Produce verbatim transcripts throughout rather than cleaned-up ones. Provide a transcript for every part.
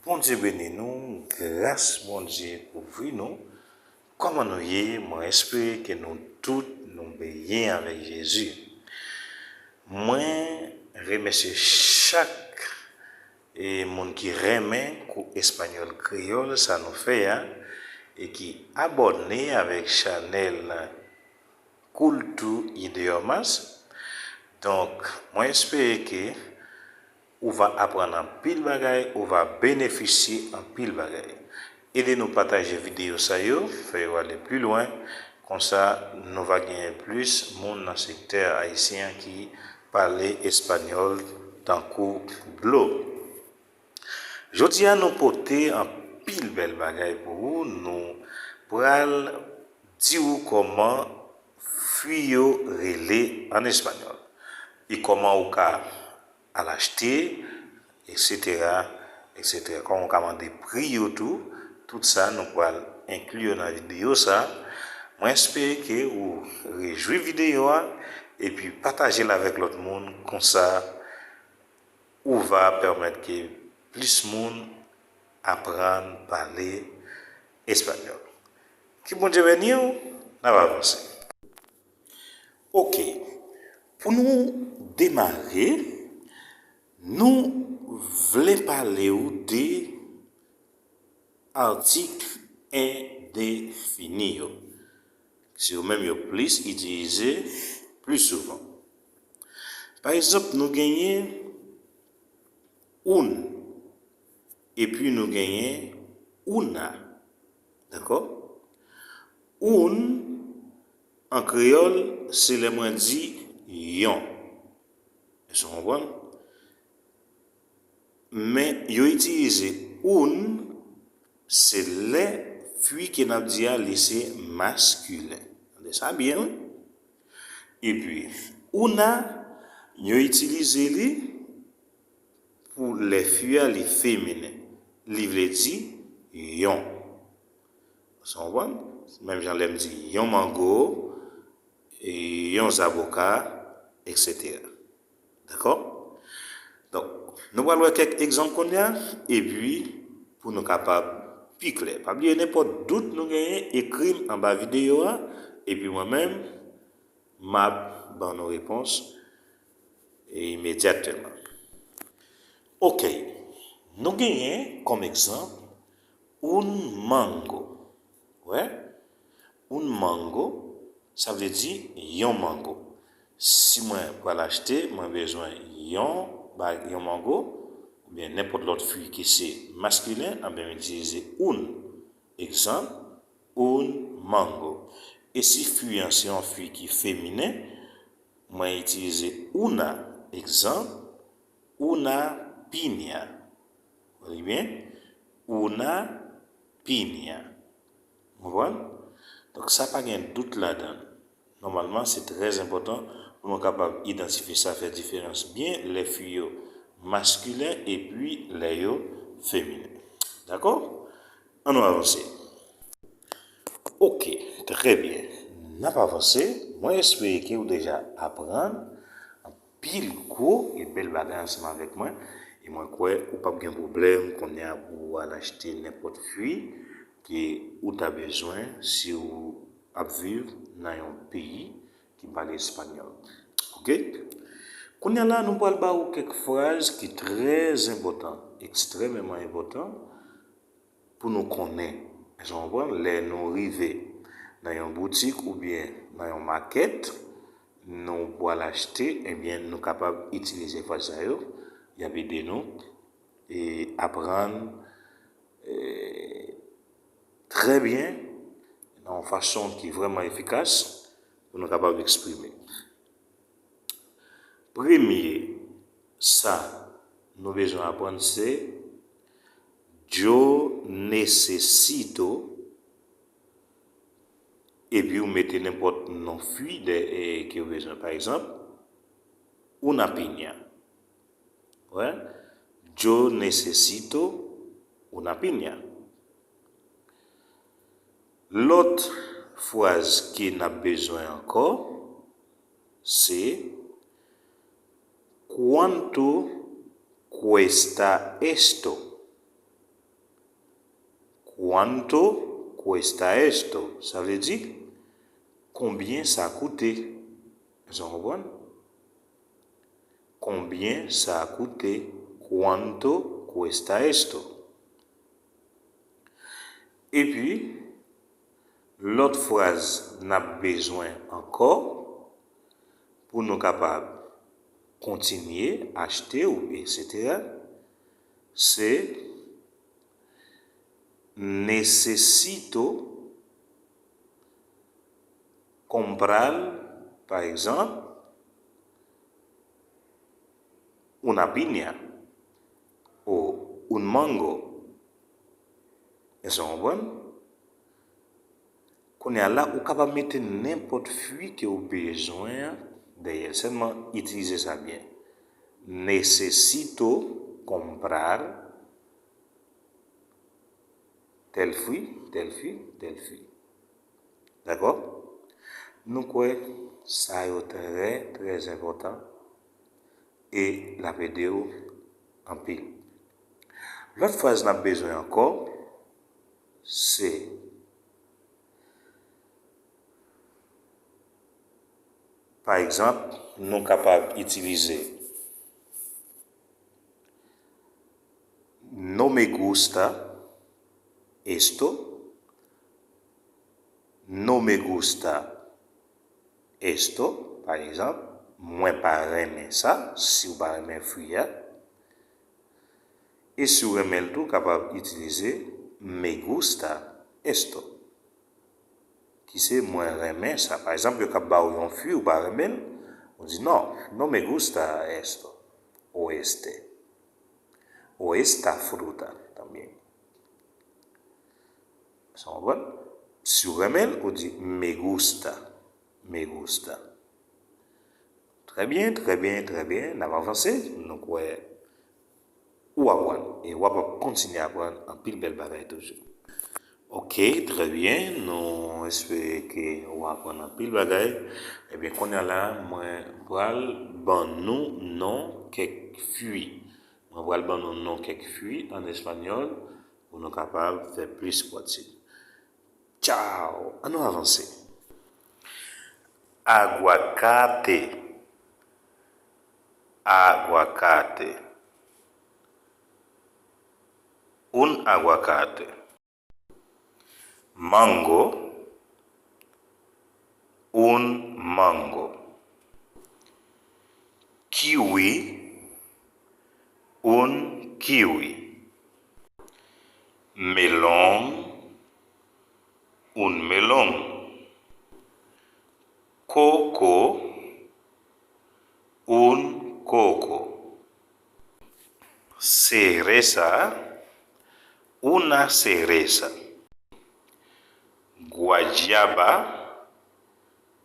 Bondye beni nou, gras Bondye kouvri nou. Kòman nou ye? Mwen espere ke nou tout nou benyen avèk Jezi. Mwen remèsye chak e moun ki renmen kou espanyòl kreyòl sa nou fè a e ki abòne avèk chanèl Culto Idiomas. Donk, mwen espere ke ou va aprann anpil bagay, ou va benefisye anpil bagay. Ede nou pataje videyo sa yo, fè yo ale pli lwen, konsa nou va genyen plis moun nan sektè ayisyen an ki pale espanyòl tankou dlo. Jodi a, nou pote anpil bèl bagay pou ou. Nou pral di ou kòman fwi yo rele an espanyòl e kòman ou ka al achte, etsetera, etsetera. Kòman ou ka mande pri yo tou, tout sa nou pral enkli yo nan videyo sa. Mwen espere ke ou rejwi videyo a epi pataje l avèk lòt moun, konsa ou va pèmèt ke plis moun aprann pale espanyòl. Ke Bondye beni w, n ap avanse. Oke, pou nou demare, nou vle pale w de atik endefini yo. Se yo menm yo plis itilize pli souvan. Pa egzanp, nou genyen un, epi nou genyen una. Dakò? Un, an kreyòl, se lè mwen di yon. Èske w konprann? Men yo itilize un, se lè fwi ke n ap di a, li se maskilen. Tande sa byen, wi. Epi, una, yo itilize li pou lè fwi a li feminen. Li vle di yon. Ou konprann? Menm jan lè m di yon mango, e yon zaboka, etsetera. Dakò? Donk, nou pral wè kèk egzanp kounye a, epi pou nou kapab pi klè. Pa bliye, nenpòt dout nou genyen, ekri m anba videyo a, epi mwen menm, m ap ban nou repons e imedyatèman. Oke, nou genyen kòm egzanp un mango. Wè? Un mango, sa vle di yon mango. Si mwen pral achte, mwen bezwen yon ba-, yon mango, oubyen nenpòt lòt fwi ki se maskilen, anben m itilize un. Egzanp, un mango. E si fwi an se yon fwi ki feminen, mwen itilize una. Egzanp, una piña. Ou li byen? Una piña. Ou konprann? Donk, sa pa gen dout ladan l. Nòmalman, se trè enpòtan pou nou kapab idantifye sa, fè diferans byen lè fwi yo maskilen epi lè yo feminen. Dakò? Ann nou avanse. Oke, trè byen. N ap avanse. Mwen espere ke ou deja aprann anpil gwo e bèl bagay ansanm avèk mwen. E mwen kwè ou p ap gen pwoblèm kounye a pou w al achte nenpòt fwi ke ou ta bezwen si w ap viv nan yon peyi ki pale espanyòl. Oke? Kounye a la, nou pral ba ou kèk fraz ki trè enpòtan, ekstrèmeman enpòtan, pou nou konnen. Èske w konprann? Lè nou rive nan yon boutik oubyen nan yon makèt, nou pral achte, ebyen, nou kapab itilize fraz sa yo. Y ap ede nou e aprann, e, trè byen, nan yon fason ki vrèman efikas, pou nou kapab eksprime. Premye sa nou bezwen aprann se yo necesito, epi ou mete nenpòt non fwi dè-, e, ke ou bezwen. Pa egzanp, una piña. Wè? Yo necesito una piña. Lòt fraz ke n ap bezwen ankò, se cuánto cuesta esto? Cuánto cuesta esto? Sa vle di, konbyen sa koute? Èske w konprann? Konbyen sa koute? Cuánto cuesta esto? Epi, lòt fraz n ap bezwen ankò pou nou kapab kontinye achte ou etsetera, se necesito comprar, pa egzanp, una piña o un mango. Èske w konprann? Kounye a la, ou kapab mete nenpòt fwi ke w bezwen an dèyè l. Sèlman itilize sa byen. Necesito comprar tel fwi, tel fwi, tel fwi. Dakò? Nou kwè sa yo trè, trè enpòtan e l ap ede w anpil. Lòt fraz n ap bezwen ankò, se, pa egzanp, nou kapab itilize: No me gusta esto. No me gusta esto, pa egzanp, mwen pa renmen sa, si w pa renmen fwi a. E si w renmen l tou, w kapab itilize me gusta esto, ki se mwen renmen sa. Pa egzanp, yo kab ba w yon fwi, ou pa renmen l, ou di, "No, no me gusta esto, o este, o esta fruta también." Sa w konprann? Si w renmen l, ou di, "Me gusta, me gusta." Trè byen, trè byen, trè byen. N ap avanse. Nou kwè ou aprann. E w ap kontinye aprann anpil bèl bagay toujou. Oke, trè byen. Nou espere ke ou aprann anpil bagay. Ebyen, kounye a la, mwen pral ban nou non kèk fwi. Mwen pral ban nou non kèk fwi an espanyòl pou nou kapab fè plis pwòt sib. Tchaw! Ann nou avanse. Aguacate. Aguacate. Un aguacate. Mango. Un mango. Kiwi. Un kiwi. Melón. Un melón. Coco. Un coco. Cereza. Una cereza. Guayaba.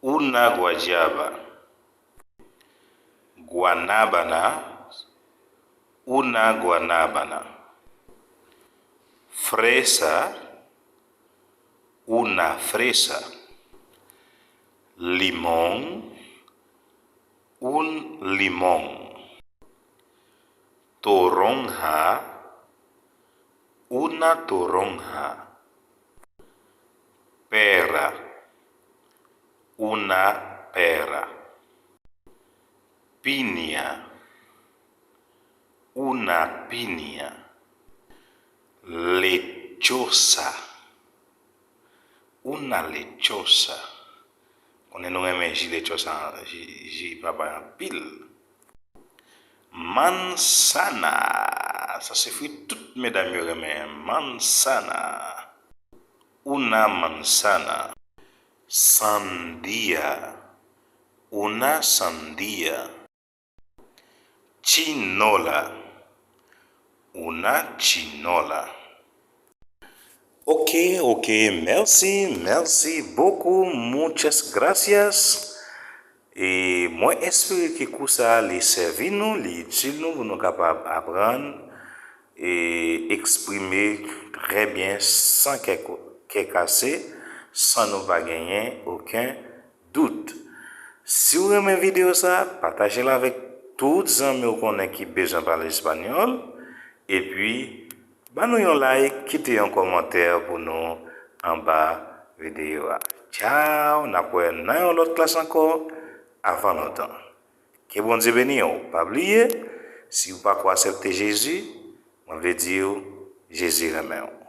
Una guayaba. Guanábana. Una guanábana. Fresa. Una fresa. Limón. Un limón. Toronja. Una toronja. Pera. Una pera. Piña. Una piña. Lechosa. Una lechosa. Konnen nou renmen ji lechosa, ji, ji papay anpil. Manzana. Sa se fwi tout medam yo renmen. Manzana. Una manzana. Sandía. Una sandía. Chinola. Una chinola. Ok, ok, merci, merci beaucoup, muchas gracias. E mwen espere ke kou sa a li sèvi nou, li itil nou pou nou kapab aprann e eksprime trè byen san kè, kè kase, san nou pa genyen okenn dout. Si w renmen videyo sa, pataje l avèk tout zanmi w konnen ki bezwen pale espanyòl. Epi, Ban nou yon like, kite yon kòmantè pou nou anba videyo a. Tchao, n ap wè nan yon lòt klas ankò. Avan lontan, ke Bondye beni w. Pa bliye, si w pako aksepte Jezi, mwen vle di w, Jezi renmen w.